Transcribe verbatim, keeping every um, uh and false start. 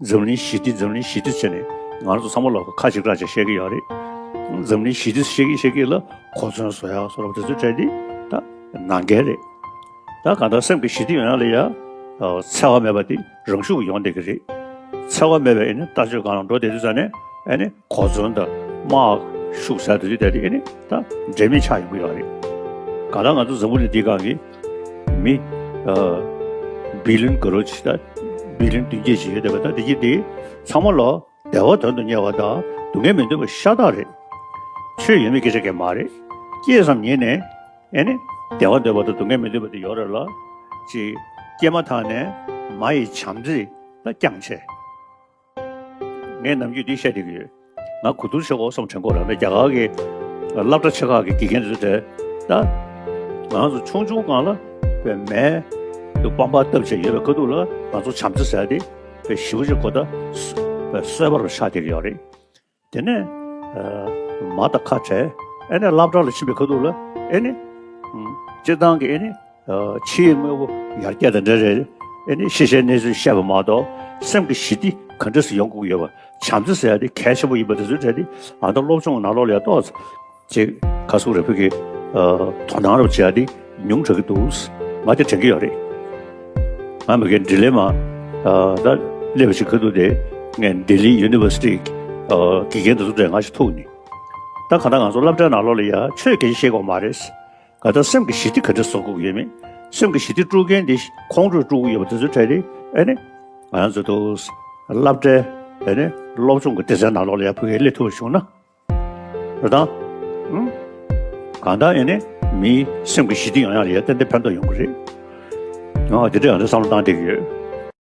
འཛམ་གླིང་ཞི་བདེ་འཛམ་གླིང་ཞི་བདེ་བྱས་ནས་ང་རང་ཚོ་ཚང་མ་ལ་ཁ་ཅིག་ར་ཅིག་བཤད་ཀྱི་ཡོད་རེད། འཛམ་གླིང་ཞི་བདེ་བཤད་ཀྱི་བཤད་ཀྱི་ལ་གོ་མཚོན་བཟོ་ཡག་བཟོ་འདྲ་དེ་ཚོའི་གྲས་འདི་ད་ནང་འགལ་རེད། ད་གང་ལྟར་སེམས་ཀྱི་ཞི་བདེ་ཡོང་ཡག་ལ་ཡ་འཚེ་བ་མེད་པ་དེ་རང་ཤུགས་ཡོང་བསྡད་ཀྱི་རེད། འཚེ་བ་མེད་པའི་ཨེ་ནི་ལྟ་སྤྱོད་སྒང་ལ་འགྲོ་བསྡད་དུས་ཙང་ནས་ཨེ་ནི་གོ་མཚོན་དང་དམག་ཤུགས་ཟེར་དུས་དེ་ཨེ་ནི་ད་འབྲེལ་མེད་ཆགས་ཡོང་གི་ཡོད་རེད། གང་ལྟར་ང་ཚོ་འཛམ་བུ་གླིང་འདིའི་སྒང་གི་མི་བི་ལིན་ག་རོ་ཅིག་ད་བི་ལིན་བདུན་བརྒྱད་ཅིག་ཡོད་བསྡད་པ་ད་དེ་གྱིས་དེ་ཚང་མ་ལ་བདེ་བ་དོན་དུ་གཉེར་བ་དང་སྡུག་བསྔལ་མི་འདོད་པ་ཤ་སྟག་རེད། ཆོས་ཡོད་མེད་སྐད་ཆ་གང་མ་རེད། སྐྱེས་ཙམ་ཉིད་ནས་ཨེ་ནི་བདེ་བ་འདོད་པ་དང་སྡུག་བསྔལ་མི་འདོད་པ་དེ་ཡོད་རེད་ལ། ཅིག་སྐྱེས་མ་ཐག་ནས་མ་ཡི་བྱམས་བརྩེ་ད་བསྐྱངས་བྱས། ངས་ནམ་རྒྱུན་འདི་བཤད་བསྡད་ཀྱི་ཡོད། ང་གོ་བསྡུར་བྱེད་དགོས་བསམ་དྲན་གོ་ར་ནས་རྒྱ་གར་གྱི་སློབ་གྲྭ་ཆེ་ཁག་གི་དགེ་རྒན་དེ་ཚོ་གྲས་ད་ང་ཚོ་ཆུང་ཆུང་སྒང་ལ་བའི་མལ་དུ་པང་པར་བཏབ་བྱས་ཡོད་པའི་ཁ་ཐུག་ལ་ང་ཚོ་བྱམས་བརྩེ་ཟེར་ཏེ་བའི་ཞི་བ་ཅིག་གོ་ད་བའི་གསོད་པ་རུ་ཆགས་བསྡད་ཀྱི་ཡོད་རེད། དེ་ནས་མ་དང་ཁ་བྲལ་ཨེ་ནས་སློབ་གྲྭ་ལ་ཕྱིན་པའི་ཁ་ཐུག་ལ་ཨེ་ནི་སྤྱིར་བཏང་གི་ཨེ་ནི། ཕྱིའི་དངོས་པོ་ཡར་རྒྱས་དང་འབྲེལ་རེད། ཨེ་ནི་ཤེས་བྱའི་གནས་ཚུལ་བཤད་པ་མ་གཏོགས་སེམས་ཀྱི་ཞི་བདེ་ག་འདྲ་སེ་ཡོང་དགོས་ཀྱི་ཡོད་པ་བྱམས་བརྩེ་ཟེར་ཡ་དེ་གལ་ཆེན་པོ་ཡིན་པ་དེ་ཚོའི་གྲས་དེ་ཨ་ད་སློབ་སྦྱོང་ནང་ལོགས་ལ་ཡ་ཏོག་ཙམ་ཅིག་ག་ཟེར་རེད་བོད་ཀྱི་དོ་སྣང་རོགས་བྱེད་ཡ་དེ་ཉུང་དྲགས་ཀྱི་འདུག་ང་དེ་དྲན་གྱི་ཡོད་རེད། ང་མི་རྒན་འདྲི་ལེ་མ་ད་སླེབས་པ་ཞིག་ཁ་ཐུག་དེ་ངས་ལྡི་ལི་ཡུ་ནི་ཝར་སི་ཊི་དགེ་རྒན་དེ་ཚོ་གྲས་ང་ཞིག་ཐུག་ནི། ད་ག་ད་ང་ཚོ་སློབ་གྲྭའི་ནང་ལོགས་ལ་ཡ་ཆོས་སྐད་ཆ་བཤད་དགོས་མ་རེད། ག་ད་སེམས་ཀྱི་ཞི་བདེ་ག་འདྲ་བཟོ་དགོས་ཀྱི་ཡོད་མེད། སེམས་ཀྱི་ཞི་བདེ་དཀྲུག་མཁན་དེ་ཁོང་ཁྲོས་དཀྲུག་གི་ཡོད་པ་དེ་ཚོའི་གྲས་དེ་ཨེ་ནི་ང་ཚོ་དུ་སློབ་གྲྭའི་ཨེ་ནི་སློབ་སྦྱོང་གི་སྡེ་ཚན་ནང་ལོགས་ལ་ཡ་ཕ་གིར་སླེབས་ཐུབ་པ་བྱུང་ན་རེད་ད། ཨང་། གང་ལྟར་ཨེ་ནི་མིའི་སེམས་ཀྱི་ཞི་བདེ་ཡོང་ཡག་ལ་ཡ་ཏན་ཏན་ཕན་ཐོགས་ཡོང་གི་རེད། ང་དེ་འདྲ་ཡང་འདྲ་བསམ་བློ་བཏང་བསྡད་ཀྱི་ཡོད།